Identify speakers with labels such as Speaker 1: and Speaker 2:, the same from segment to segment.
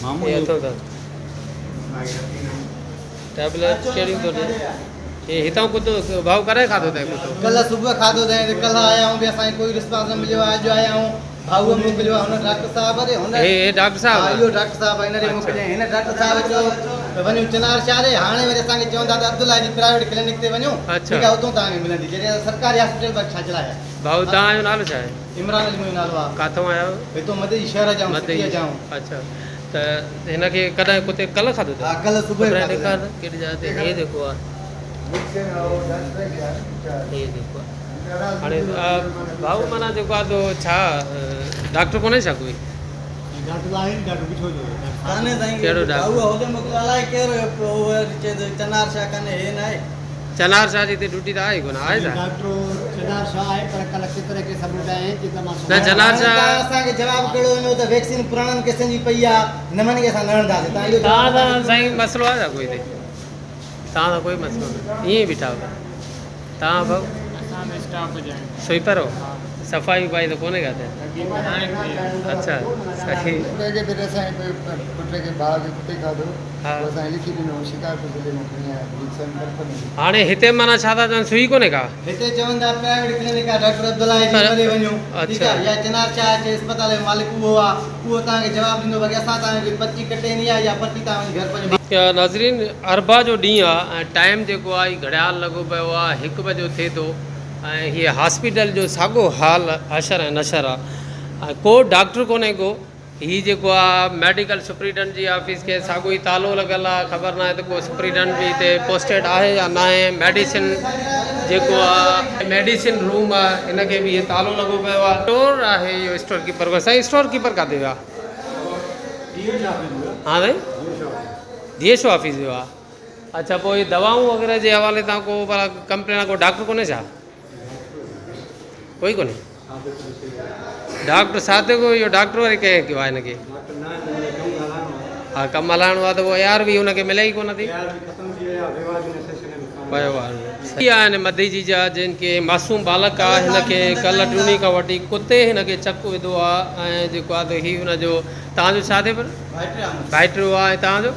Speaker 1: هي اٿو ته ٽيبليٽ ڪهڙيون ٿو ڏي؟ هي هتان ڪتو ڀائو ڪڏهن کاڌو اٿئي ڪتو؟
Speaker 2: ڪلهه صبح کاڌو اٿئي ته ڪلهه آيا آهيون به اسان کي ڪوئي رسپانس نه مليو آهي اڄ آيا آهيون ڀائوء موڪليو آهي هن ڊاڪٽر صاحب ڏي هن
Speaker 1: هي هي ڊاڪٽر صاحب
Speaker 2: ها اهو ڊاڪٽر صاحب آهي هن ڏي موڪليائين هن ڊاڪٽر صاحب چيو ته وڃو چنار شاهه ڏي هاڻي وري اسان کي چون ٿا ته عبدالله جي پرائيويٽ ڪلينڪ تي وڃو ٺيڪ آهي اتون توهان کي ملندي جڏهن اسان سرڪاري هاسپيٽل ۾ ڇا جي لاء آيا.
Speaker 1: ڀائو توهان جو نالو ڇا آهي؟
Speaker 2: عمران علي منهنجو نالو آهي.
Speaker 1: ڪاٿون آيا آهيو؟
Speaker 2: هتون مدئي جي شهر جا آهيون سٽيء جا آهيون.
Speaker 1: اڇا ته هن کي ڪڏهن ڪتي ڪلهه کاڌو اٿئي؟
Speaker 2: ها ڪلهه صبح جو کاڌو
Speaker 1: ڏيکار ته ڪهڙي جاء تي هي جيڪو آهي هي جيڪو آهي هاڻي ڀائو معنيٰ جيڪو آهي تو ڇا ڊاڪٽر ڪونهي ڇا ڪوئي؟
Speaker 2: ڊاڪٽر آهن ڊاڪٽر بيٺو جو
Speaker 1: ڪانهي سائين ڪهڙو ڊاڪٽر؟
Speaker 2: ڀائو هوڏي موڪليو الائي ڪير هيو پيو وري چئي ٿو چنار شاهه ڪانهي هي ناهي.
Speaker 1: چنار شاهه جي هتي ڊيوٽي ته آهي ڪونه آهي ڇا؟
Speaker 2: ڊاڪٽر چنار شاهه آهي پر ڪلهه ڪيتري ڪيس ٻڌايا آهن جي ته مان
Speaker 1: نه چنار شاهه
Speaker 2: توهان اسان کي جواب ڪهڙو ڏنو ته ويڪسين پراڻن ڪيسن جي پئي آ نون کي اسان نه هڻنداسين توهان اهو جواب
Speaker 1: توهان سان سائين مسئلو آهي ڇا ڪوئي هتي توهان سان ڪوئي مسئلو نه ائين ئي بيٺا آهيو توهان ڀائو
Speaker 3: اسان به اسٽاف جا آهيون
Speaker 1: سوئيپر هو صفائي وفائي ته ڪونهي ڪاٿي
Speaker 3: هاڻي ٿي آهي
Speaker 1: اڇا صحيح
Speaker 4: پٽ کي پٽ اسان جي پٽ کي ڀاء کي ڪتي کاڌو پوء اسان لکي ڏنو شڪارپور ضلعي مان کڻي آيا انجيڪشن برف ۾ ڏني.
Speaker 1: هاڻي هتي معنيٰ ڇا ٿا چون سوئي ڪونهي ڪا؟
Speaker 2: هتي چون ٿا پرائيويٽ ڪلينڪ آ ڊاڪٽر عبدالله جي اتي وڃو ٺيڪ آ يا چنار شاهه جي اسپتال جو مالڪ اهو آ اهو توهان کي جواب ڏيندو باقي اسان توهان کي پرچي ڪٽي ڏني آ يا پرچي توهان وڃي گهر پنهنجو.
Speaker 1: ناظرين اربع جو ڏينهن آ ۽ ٽائيم جيڪو آ هي گهڙيال لڳو پيو آ هڪ بجو ٿئي ٿو ۽ هي هاسپيٽل جو ساڳو حال حشر ۽ نشر آ ۽ ڪو ڊاڪٽر ڪونهي ڪو هي جيڪو آ ميڊيڪل سپريڊنٽ جي آفيس کي ساڳو ئي تالو لڳل آ خبر ناهي ته ڪو سپريڊنٽ به هتي پوسٽيڊ آهي يا ناهي ميڊيسن جيڪو آ ميڊيسن روم آ ان کي به هي تالو لڳو پيو آ اسٽور آهي اهو اسٽور ڪيپر سائين اسٽور ڪيپر ڪاٿي ويو آ ها سائين ڊي ايڇ او آفيس ويو آ اڇا پوء هي دوائون وغيره جي حوالي تان ڪو ڪمپلين ڪو ڊاڪٽر ڪونهي ڇا ڪوئي ڪونهي ڊاڪٽر صادق اهو ڊاڪٽر وري ڪنهن ڪيو آهي هن کي ها ڪم هلائڻو آهي ته پوء اي آر وي هن کي ملي ئي ڪونه ٿي پيو آهي آهن مديجي جا جن کي معصوم ٻالڪ آهي هن کي ڪلهه ٽيوني کان وٺي ڪتي هن کي چڪ وڌو آهي ۽ جيڪو آهي ته هي هن جو تان جو ڇا ٿئي پر ڀائٽيو آهي تان جو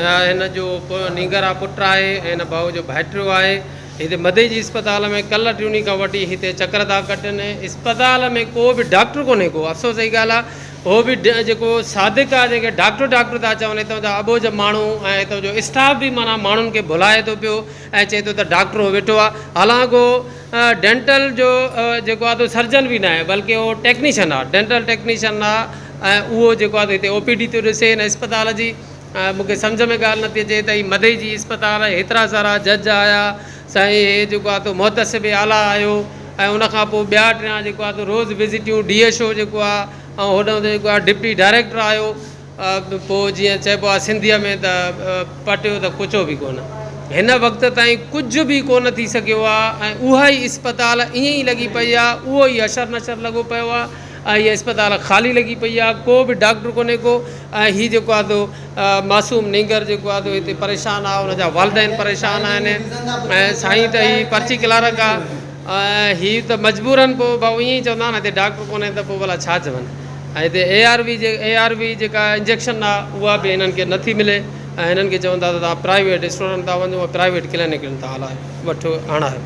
Speaker 1: هن جو نينگر آهي پٽ آهي ۽ هن ڀاء جو ڀائٽيو آهي هتي مدئي جي اسپتال ۾ ڪلهه ٽيوني کان وٺي هتي چڪر ٿا ڪٽن اسپتال ۾ ڪو به ڊاڪٽر ڪونهي ڪو افسوس جي ڳالهه آهي هو به جيڪو صادق آهي جنهن کي ڊاڪٽر ڊاڪٽر ٿا چون هتان جا اٻوجهه ماڻهو ۽ هتان جو اسٽاف به معنيٰ ماڻهن کي ڀلائي ٿو پيو ۽ چئي ٿو ته ڊاڪٽر هو ويٺو آهي حالانڪ هو ڊينٽل جو جيڪو آهي سو سرجن به ناهي بلڪه هو ٽيڪنيشن آهي ڊينٽل ٽيڪنيشن آهي ۽ اهو جيڪو آهي هتي او پي ڊي ٿو ڏسي هن اسپتال جي مون کي سمجهه ۾ ڳالهه نٿي اچي ته هي مدئي جي اسپتال هيترا سارا جج آيا سائين هي جيڪو آهي سو محتسب اعليٰ آيو ۽ ان کان پوء ٻيا ٽيان جيڪو آهي سو روز وزٽيون ڊي ايڇ او جيڪو آهي ۽ هوڏانهن جيڪو آهي ڊپٽي ڊائريڪٽر آيو پوء جيئن چئبو آهي سنڌيء ۾ ته پٽيو ته ڪچو به ڪونه هن وقت تائين ڪجهه به ڪونه ٿي سگهيو آهي ۽ اها ئي اسپتال ائين ئي لڳي پئي آهي اهو ئي حشر نشر لڳو پيو آهي ۽ هيء اسپتال خالي لڳي پئي آهي ڪو به ڊاڪٽر ڪونهي ڪو ۽ هي جيڪو آهي سو معصوم نينگر جيڪو آهي سو هتي پريشان آهي ان جا والدين پريشان آهن ۽ سائين ته هي پرچي ڪلارڪ آهي ۽ هي ته مجبورن پوء ڀائو ائين ئي چوندا آهن هتي ڊاڪٽر ڪونهي ته پوء ڀلا ڇا چون ۽ هتي اي آر وي جي اي آر وي جيڪا انجيڪشن آهي اها به هنن کي نٿي ملي ۽ هنن کي چون ٿا ته توهان پرائيويٽ اسٽورن تان وڃو ۽ پرائيويٽ ڪلينڪن تان هلايو وٺو هڻايو.